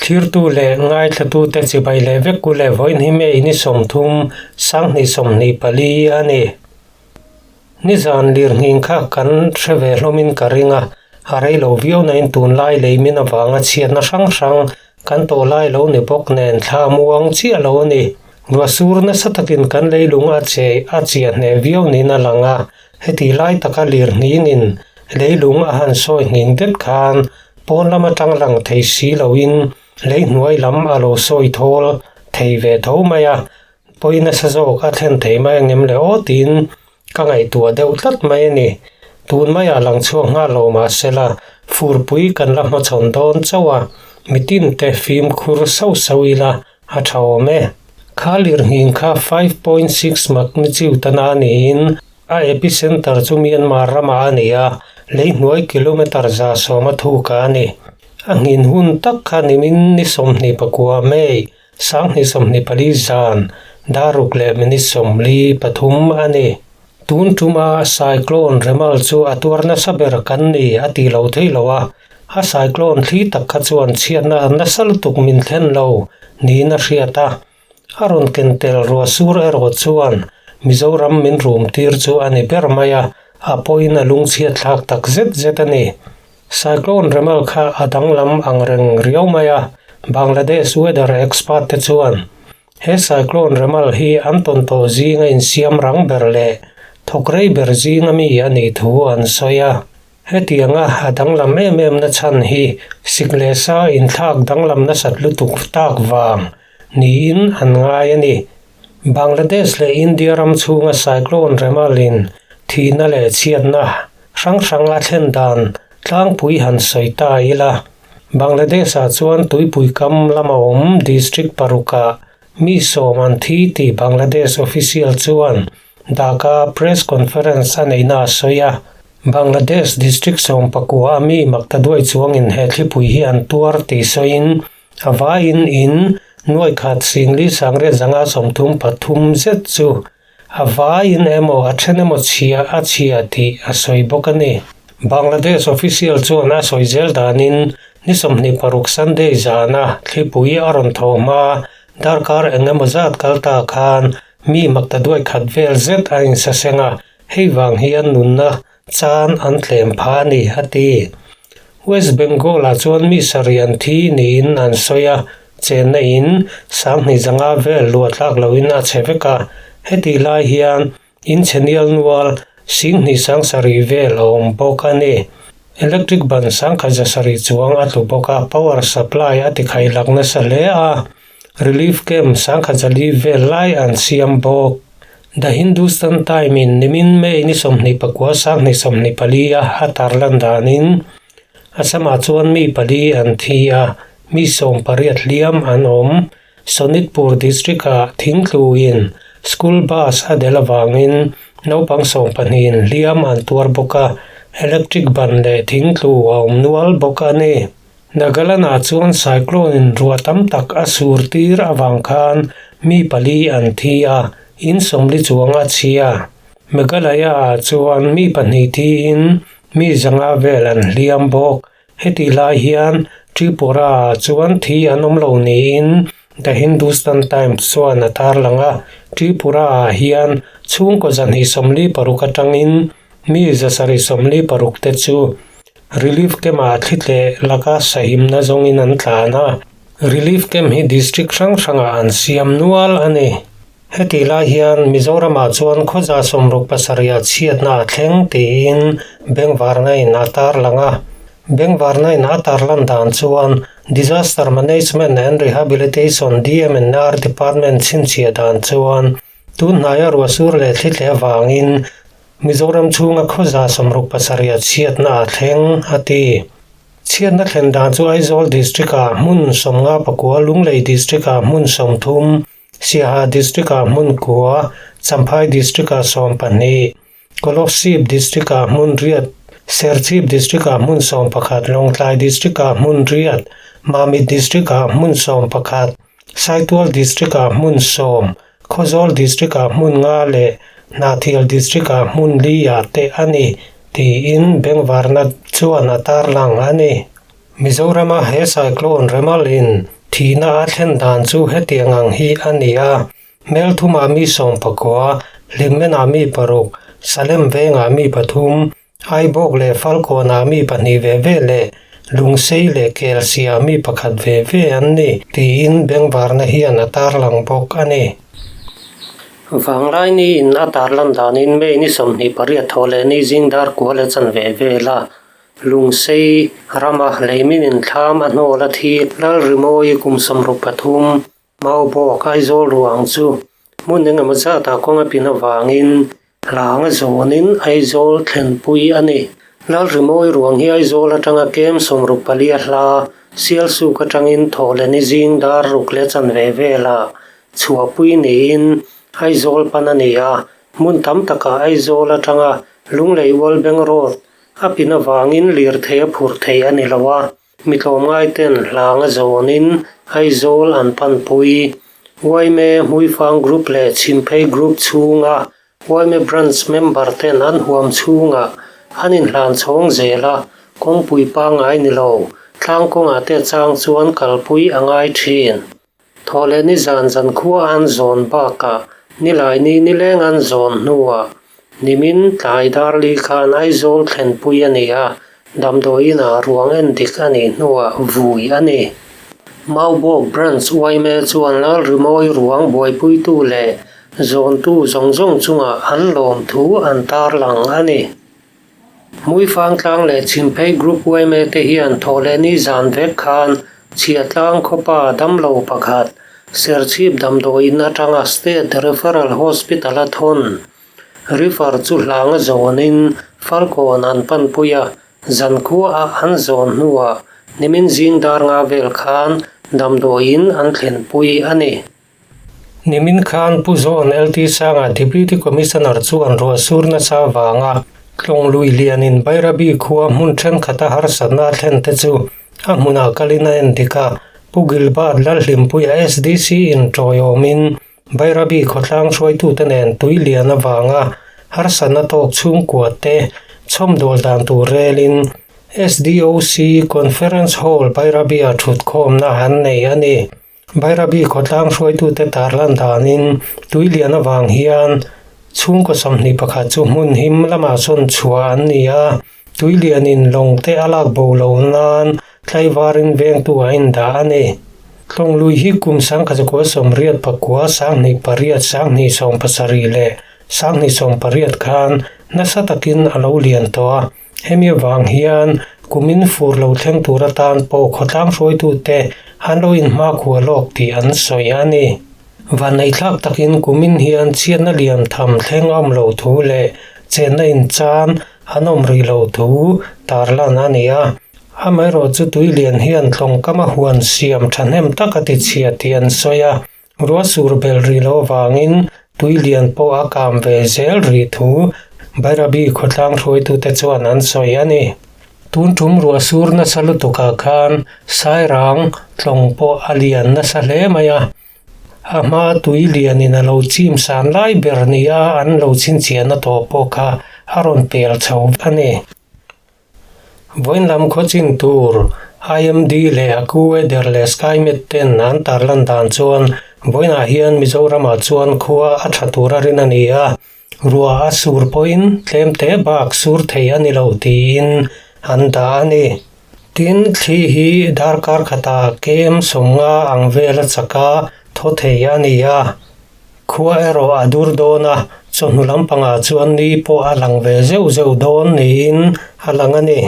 Thlirtu leh ngaithlatute chibai leh vek u leh vawiin hi May ni 30, 2024 a ni. Nizan lirnghing kha kan hre ve hlawmin ka ring a, a rei lo viau nain tunlai lei min avanga chhiatna hrang hrang kan tawh lai lo ni bawk nen thla muang chiah lo a ni. Ruah sur nasa takin kan leilung a che a chiah hneh viau niin a lang a, heti lai taka lirnghingin leilung a han sawi nghing det khan Pawn lam atang lang thei si loin lei hnuai lam a lo sawi thawl thei ve tho mai a, pawi nasa zawk a thlen thei mai ang em le aw tiin ka ngaihtuah deuh tlat mai a ni. Tun maiah lang chhuak nghal lo mah sela furpui kan la hmachhawn dawn chauh a, mitinte fimkhur sauh sauh ila a tha awm e. Kha lirnghing kha 5.6 magnitude tana niin A epicenter chu Myanmar ramah a ni a, lei hnuai kilometre 110 a thuk a ni. A nghin hun tak kha nimin ni 29 May, 2024 zan, dar ruk leh minute 43 a ni. Tun tuma cyclone Remal chu a tuar nasa ber kan ni a tih lo thei lo a, a cyclone thli tak kha chuan chhiatna nasa lutuk min thlen lo niin a hriat a. A rawn ken tel ruah sur erawh chuan Mizoram min rum tir chu a ni ber mai a, a pawhin a lungchhiat thlak tak zet zet a ni. Cyclone Remal kha a danglam ang reng riau mai a, Bangladesh weather expert te chuan he Cyclone Remal hi an tawn tawh zinga insiam rang ber leh thawk rei ber zinga mi a nih thu an sawi a. Hetianga a danglam em em na chhan hi sik leh sa inthlak danglam nasat lutuk tak vang niin an ngai a ni. Bangladesh leh India ram chhunga cyclone Remal-in thihna leh chhiatna hrang hrang a thlen dan tlangpui han sawi ta ila, Bangladesh-ah chuan tuipui kam lama awm district parukah mi 10 an thi tih Bangladesh official chuan Dhaka press conference a neihna a sawi a. Bangladesh district 19 a mi maktaduai chuangin he thlipui hi an tuar tih sawiin a vaiin in nuaikhat singli sangriat zanga 33 zet chu a vaiin emaw a then emaw chhia a chhia tih a sawi bawk a ni. Bangladesh official chuan a sawi zel danin ni 26 Sunday zana thlipui a rawn tho hma darkar eng emaw zat kal ta khan mi maktaduai khat vel zet a insaseng a, Hei vang hian nunna chan an tlem phah a ni, a ti. West Bengal-ah chuan mi sarih an thi niin an sawi a, chenna in 2500 vel luah tlak loin a chhe vek a. Hetih lai hian in chhe nial nual 27,000 vel a awm bawk a ni. Electric ban 1700 chuang a tlu bawk a, power supply a tikhailak nasa hle a. Relief camp 1400 vel lai an siam bawk. The Hindustan Time in nimin May ni 29 2024 a a tarlan danin Assam-ah chuan mi pali an thi a, mi 18 hliam an awm. Sonitpur district-ah thingtluin school bus a del avangin naupang 12 in hliam an tuar bawk a, electric ban leh thingtlu a awm nual bawk a ni. Nagaland-ah chuan cyclone-in ruah tam tak a sur tir avang khan mi pali an thi a, in 40 chuang a chhia. Meghalaya-ah chuan mi pahnih thiin mi 500 vel an hliam bawk. Hetih lai hian Tripura-ah chuan thi an awm lo niin The Hindustan Times chuan a tarlang a, Tripura-ah hian chhungkaw 246 atangin mi 746 te chu Relief Camp-ah thli tleh laka sahimna zawngin an tlan a, Relief Camp hi District hrang hrangah an siam nual a ni. Hetih lai hian Mizoramah chuan khawza 67 ah chhiatna a thleng tiin Bengvarna-in a tarlang a. Bengvarna-in a tarlan dan chuan Disaster Management and Rehabilitation, DMNR, Department chhinchhiah dan chuan tun hnaia ruahsur leh thli tleh avangin Mizoram chhunga khawza 67 ah chhiatna a thleng, a ti. Chhiatna thlen dan chu Aizawl District-ah hmun 59, Lunglei District-ah hmun 30, Siaha District-ah hmun kua, Champhai District-ah 12, Kolasib District-ah hmun riat, Serchhip District-ah hmun 11, Lawngtlai District-ah hmun riat, Mamit District-ah hmun 11, Saitual District-ah hmun 10, Khawzawl District-ah hmun nga leh Hnahthial District-ah hmun li-ah te a ni, tiin Bengvarna chuan a tarlang a ni. Mizorama he cyclone Remal-in Thihna a thlen dan chu hetiang ang hi a ni a, Melthumah mi 19, Hlimmenah mi paruk, Salem vengah mi pathum, Aibawk leh Falkawnah mi pahnih ve ve leh Lungsei leh Kelsia mi pakhat ve ve an ni, tiin bengvarna hian a tarlang bawk a ni. Vanglai niin a tarlan danin May ni 28 thaw leh ni zing dar kua leh chanve vela Lungsei rama leimin inthlam a hnawl a thi Lalrimawi kum 63 Maubawk Aizawl ruang chu hmun engemaw zatah kawng a pin avangin hlanga zawnin Aizawl thlenpui a ni. Lalrimawi ruang hi Aizawl atanga kem 64 a hla Sialsuk atangin Thawhleni zing dar ruk leh chanve velah chhuahpui niin Aizawl pan a ni a, hmun tam takah Aizawl atanga Lunglei World Bank Road a pin avangin lirthei a phur thei a ni lo a, mi tlawmngai ten hlanga zawnin Aizawl an panpui. Yma Hmuifang Group leh Chhimphei Group chhunga Yma Branch member ten an huam chhungah an inhlan chhawng zel a, kawngpui pangngai ni lo, tlang kawngah te chang chuan kalpui a ngai thin. Thaw leh nizan zan khua an zawn bakah nilai ni nileng an zawn hnuah nimin tlai darli khan Aizawl thlenpui a ni a, damdawiin ah ruang en dik a nih hnuah vui a ni. Maubawk Branch yma chuan Lalrimawi ruang buaipuitu leh zawntu zawng zawng chungah an lawmthu an tarlang a ni. Hmuifangtlang leh Chhimphei Group yma te hian thawhlehni zan vek khan Chhiatlang khawpa damlo pakhat Serchhip damdawiin atanga State Referral Hospital a thawn. Refer chu hlanga zawnin Falkawn an panpui a, zankhuaah an zawn hnuah nimin zing dar nga vel khan damdawiin an thlenpui a ni. Nimin khan Pu Zawn LT Sanga Deputy Commissioner chuan ruah sur nasa avanga Tlawng lui lianin Bairabi khua hmun thenkhat a harsatna a thlen te chu a hmunah kalin a endik a. Pu Gilbert Lalhlimpuia SDC in tawiawmin Bairabi khawtlang hruaitute nen tui lian avanga harsatna tawk chhungkua te chhawmdawl dan tur relin SDOC Conference Hall Bairabi-ah thutkhawmna an nei a ni. Bairabi khawtlang hruaitute tarlan danin tui lian avang hian chhungkaw 21 chu hmun him lamah sawn chhuah an ni a, tui lianin lawng te a lak bo lo nan tlaivarin vengtu a indah a ni. Tlawng lui hi kum 1989, 2008, 2017 leh 2018 khan nasa takin a lo lian tawh a. Hemi avang hian kumin fur lo thleng tur atan pawh khawtlang hruaitute an lo inhmakhua lawk tih an sawi a ni. Vanneihthlak takin kumin hian chhiatna lian tham thleng a awm lo thu leh chenna inchan an awm rih lo thu tarlan a ni a. Amaherawhchu chu tui lian hian tlawngkama huan siam thahnem tak a tichhia tih an sawi a. Ruah sur bel rih loh avangin tui lian pawh a kam ve zel rih thu Bairabi khawtlang hruaitute chuan an sawi a ni. Tun tum ruah sur nasa lutukah khan Sairang tlawng pawh a lian nasa hle mai a, a hma tui lianin a lo chim san lai ber nia an lo chhinchhiahna tawh pawh kha a rawn pel chho a ni. Vawiin lam khawchin tur IMD leh AccuWeather leh Skymet ten an tarlan dan chuan vawiinah hian Mizoramah chuan khua a tha tur a rin a ni a, ruah a sur pawhin tlem te bak sur thei a ni lo tiin an dah a ni. Tin, thli hi darkar khatah kem 50 ang vel a chak a, thaw thei a ni a. Khua erawh a dur dawn a, chawhnu lampangah chuan ni pawh a lang ve zeuh zeuh dawn niin a lang a ni.